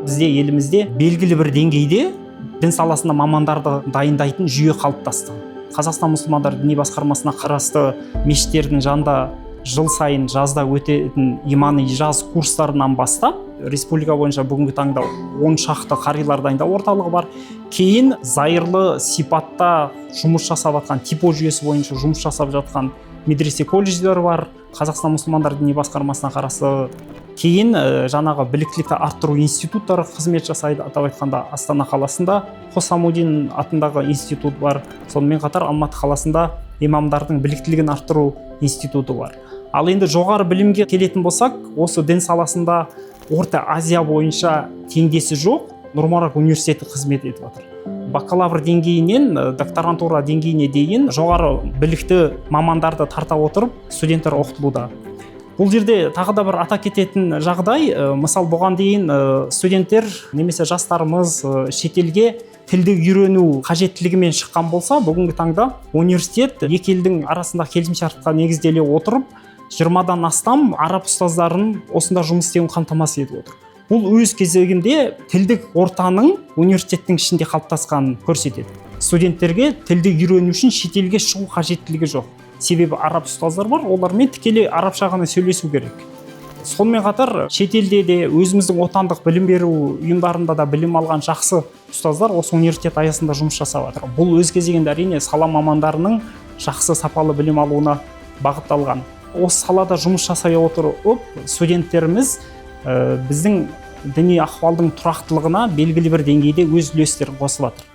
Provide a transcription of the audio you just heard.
Бізде, елімізде белгілі бір деңгейде дін саласында мамандарды дайындайтын жүйе қалыптасты. Қазақстан мұсылмандар діни басқармасына қарасты мешіттердің жанында жыл сайын жазда өтетін «Имани жаз» курстарынан бастап, республика бойынша бүгінгі таңда 10 шақты қарилар дайындау орталығы бар. Кейін зайырлы сипатта жұмыс жасап жатқан, ТИПО жүйесі бойынша жұмыс жасап жатқан медресе, колледждер бар Қазақстан мұсылмандар діни басқармасына қарасты. Кейін жаңағы біліктілікті арттыру институттары қызмет жасайды. Атап айтқанда, Астана қаласында Хосамудин атындағы институт бар, сонымен қатар Алматы қаласында имамдардың біліктілігін арттыру институты бар. Ал енді жоғары білімге келетін болсақ, осы дін саласында Орта Азия бойынша теңдесі жоқ Нұр университеті қызмет етіп жатыр. Бакалавр деңгейінен докторантура деңгейіне дейін жоғары білікті мамандарды тарта отырып, студенттер оқытылуда. Бұл жерде тағы да бір ата кететін жағдай, мысал, бұған дейін студенттер немесе жастарымыз шетелге тілді үйрену қажеттілігімен шыққан болса, бүгінгі таңда университет екі елдің арасындағы келісімшартқа негізделе отырып, 20-дан астам араб ұстаздарын осында жұмыс істеуін қамтамасыз етіп отыр. Бұл өз кезегінде тілдік ортаның университеттің ішінде қалыптасқанын көрсетеді. Студенттерге тілді үйрену үшін шетелге шығу қажеттілігі жоқ, себебі араб ұстаздар бар, олармен тікелей арабша ғана сөйлесу керек. Сонымен қатар шетелде де, өзіміздің отандық білім беру ұйымдарында да білім алған жақсы ұстаздар осы университет аясында жұмыс жасап жатыр. Бұл өз кезегінде, әрине, сала мамандарының жақсы, сапалы білім алуына бағытталған. Осы салада жұмыс жасай отырып, студенттеріміз біздің діни ахуалдың тұрақтылығына белгілі бір деңгейде өз үлестерін қосып жатыр.